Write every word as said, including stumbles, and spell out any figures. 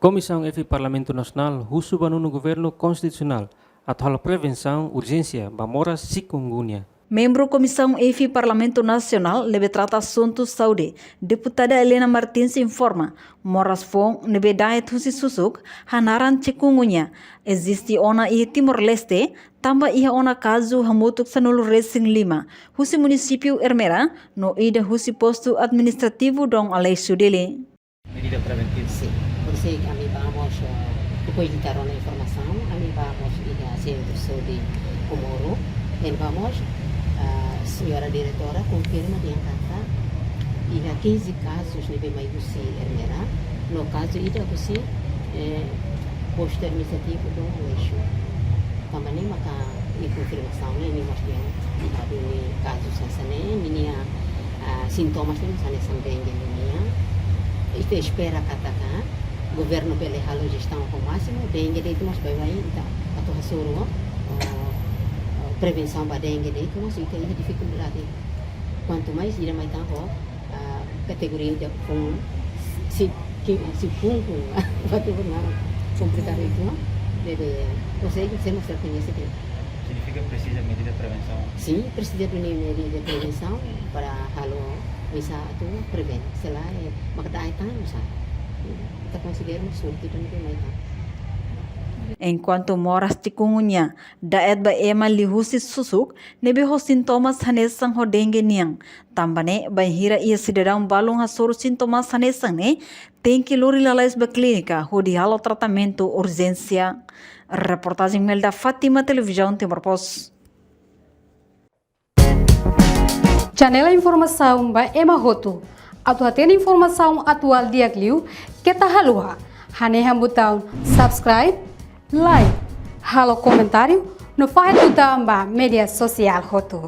Komisaun F Parlamentu Nasionál husu ba nonu Governu Konstitusionál atu halo prevensaun urjénsia ba moras chikungunya. Membru Komisaun F Parlamentu Nasionál ne'ebé trata asuntu saúde, Deputada Helena Martins informa, moras foun ne'ebé da'et husi susuk, ho naran chikungunya, eziste ona iha Timor-Leste, tanba iha ona kazu hamutuk sanulu-resin-lima, husi munisípiu Ermera, no ida husi postu administrativu Dom Aleixo Dili. Medida preventiva. Sim, por isso que ami ba mós, eh, depois de ter uma informação, ami ba mós iha sentru saúde Comoro, e ba mós, ah, señora diretora konfirma dehan katak iha quinze kazus ne'ebé mai husi Ermera, no kazu ida husi, eh, postu administrativu Dom Aleixo. Tanba ne'e maka iha konfirmasaun ne'e, ami mós dehan iha duni kazu hanesan ne'e, ninia, ah, sintomas ne'e mós hanesan dengue nian. Ita espera katak governu bele halo jestaun ho másimu, dengue de'it mós baibain ita atu hasoru, oh, oh, prevensaun ba dengue de'it mós ita iha difikuldade. Kuantu mais ida mai tan ho, ah, kategoria ida foun, si, ki, si pun pun, waktu pernah komplikadu itu, no? Jadi, o sea, que hemos reconhecido. Significa presiza medida prevensaun? Sim, presiza duni medida prevensaun para halo bisa atu prevene. Se lae, maka da'et tan, maka ita konsidera mós surtu duni mai tan. Enkuantu moras chikungunya da'et ba ema liuhusi susuk ne'ebé ho sintomas hanesan ho dengue nian. Tanba ne'e, bainhira iha sidadaun balun hasoru sintomas hanesan ne'e, tenke lori lalais ba klínika hodi halo tratamentu urjénsia. Reportajen Melda Fátima, Televizaun Timor Post. Janela informasaun ba ema hotu. Atu hatene informasaun atuál di'ak liu, keta haluha hanehan butaun subscribe, like, halo komentáriu, no fahe tutan ba média sosiál hotu.